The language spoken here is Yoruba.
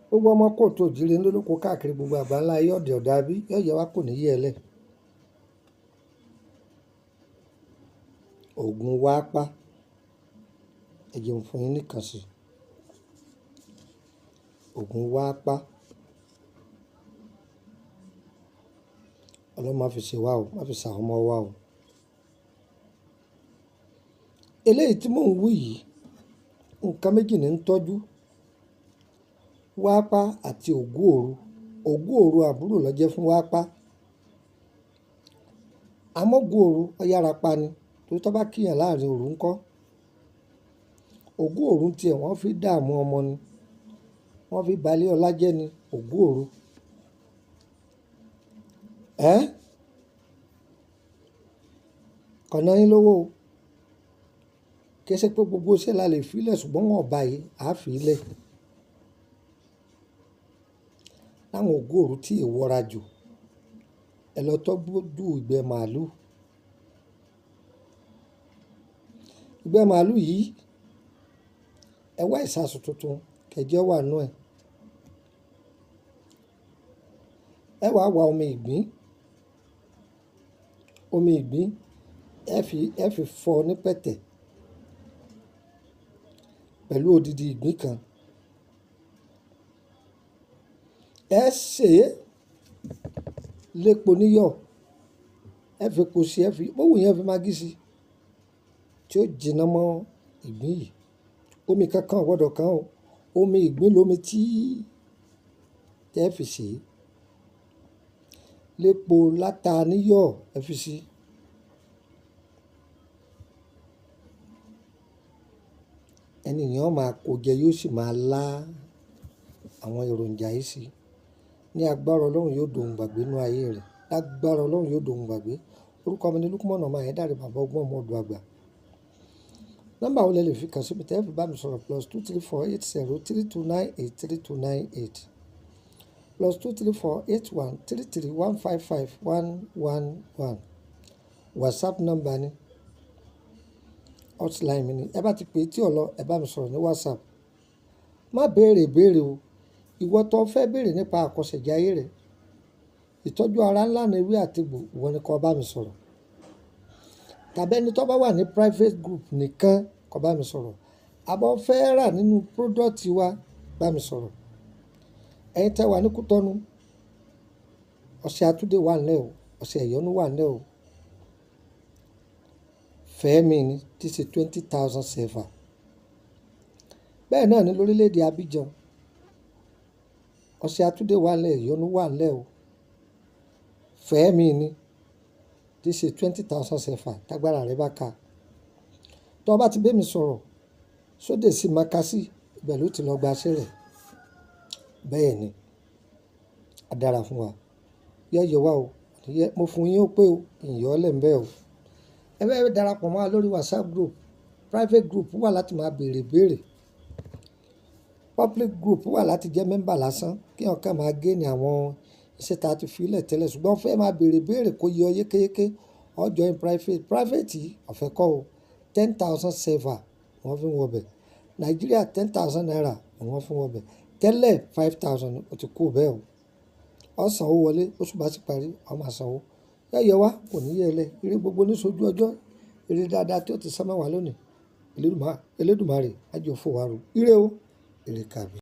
Gbogbo ọmọ kóòtù òjìrè ńlọ́lọ́kọ káàkiri gbogbo àgbáńlá ayé ọ̀dẹ̀ ọ̀dà bí yọ̀yẹ̀ wá kò ní yí ẹ lẹ̀. Ògùn wápá, ẹ jẹ́ n fún yín nìkan sí. Ògùn wápá. Ọlọ́run má fi ṣe wá o, má fi ṣàwọn ọmọ wa o. Eléyìí tí mò ń wí yìí, nǹkan méjì ní ń tọ́jú. Wápá àti ògún òru. Ògún òru àbúrò ló jẹ́ fún wápá. Àmọ́ ògún òru ó yára pa ni, torí tó bá kíyàn láàrin òru ńkọ́. Ògún òru tí ẹ wọ́n fi dààmú ọmọ ni. Wọ́n fi ba ilé ọlá jẹ́ ni ògún òru. Ẹ́! Kọ̀nà yín lówó o. Kì í ṣe pé gbogbo iṣẹ́ la lè fi lẹ̀ ṣùgbọ́n wọ́n bá yìí, a fi í lẹ̀. Láwọn ògún òru tí è wọra jù, ẹ lọ tọ́jú ìgbẹ́ màlúù. Ìgbẹ́ màlúù yìí, ẹ wá ìṣasùn tuntun kẹjọ wà nínú ẹ̀. Ẹ wá wá omi ìgbín. Omi ìgbín ẹ fi fọ ní pẹ̀tẹ̀ pẹ̀lú odidi ìgbín kan. Ẹ sè é lépo níyọ̀. Ẹ fi epo sí, ẹ fi, bó wù yín ẹ fi magí sí tí ó jiná mọ́ ìgbín yìí. Omi kankan ò gbọdọ̀ kan o. Omi ìgbín lomi tí ẹ fi sè é. Lépo láta níyọ̀ ẹ fi sí. Ẹni yẹn ó máa kó jẹ, yóò sì máa lá àwọn èròjà yìí sí. Ní agbára Ọlọ́run yóò dohun gbàgbé nínú ayé rẹ̀. Lágbára Ọlọ́run yóò dohun gbàgbé. Orúkọ mi ni Lukman ọmọ Ayédáre, bàbá ọgbọ́n ọmọ ọ̀dọ̀ àgbà. Nọ́mbà wo lẹ lè fi kàn sí mi tí ẹ fi bá mi sọ̀rọ̀? +234 80 3298 3298. +234 81 33 155 111. WhatsApp number ni. Hotline mi ni. Ẹ bá ti pè tí ò lọ, ẹ bá mi sọ̀rọ̀ ní WhatsApp. Má béèrè béèrè o. Ìwọ tó fẹ́ béèrè nípa àkọsẹ̀jayé rẹ, ìtọ́jú ara ńlá ni ewé àti egbò, ìwọ ni kó bá mi sọ̀rọ̀. Tàbí ẹni tó bá wà ní private group nìkan kó bá mi sọ̀rọ̀. Àbọ̀ fẹ́ rà nínú product wa, bá mi sọ̀rọ̀. Ẹ̀yin tẹ́ wà ní Kútọ́nù, ọṣẹ àtúndé wà nílẹ̀ o, ọṣẹ ìyọnu wà nílẹ̀ o. Fẹ́mi ni tí ṣe 20,000 CFA. Bẹ́ẹ̀ náà ni lórílẹ̀ èdè Abidjan. Ọṣẹ àtúndé wà nílẹ̀, ìyọnu wà nílẹ̀ o. Fẹ́mi ni tí ṣe 20,000 CFA tágbára rẹ bá ka. Tó bá ti bá mi sọ̀rọ̀, sóde sí Makasi, ibẹ̀ ló ti lọ gba iṣẹ́ rẹ̀. Bẹ́ẹ̀ ni, a dára fún wa. Yẹ́yẹ wá o. Mo fún yín ó pé o, ìyọ́ lẹ̀ ń bẹ o. Ẹ fẹ́ darapọ̀ mọ́ wa lórí WhatsApp group. Private group wà láti máa béèrè béèrè. Public group wà láti jẹ́ member lásán kí eeyan kan máa gain àwọn iṣẹ́ tí a ti fi lẹ̀ tẹ́lẹ̀. Ṣùgbọ́n fẹ́ máa béèrè béèrè kó yọ yékéyéké, ó join private. Private yìí ọ̀fẹ́ kọ́ o. 10,000 CFA wọ́n fi ń wọ bẹ̀. Nàìjíríà 10,000 naira wọ́n fi ń wọ bẹ̀. Tẹ́lẹ̀ 5,000 ó ti kú bẹ́ẹ̀ o. Ó san owó wọlé, oṣù bá ti parí, ó máa san owó. Yẹ́yẹ wá kò ní yẹ lẹ̀. Ire gbogbo ní sójú ọjọ́. Ire dáadáa tí ó ti sánmọ́ wá lónìí. Elédùmarè á jọ fún wa ro. Ire o, ire kàbí.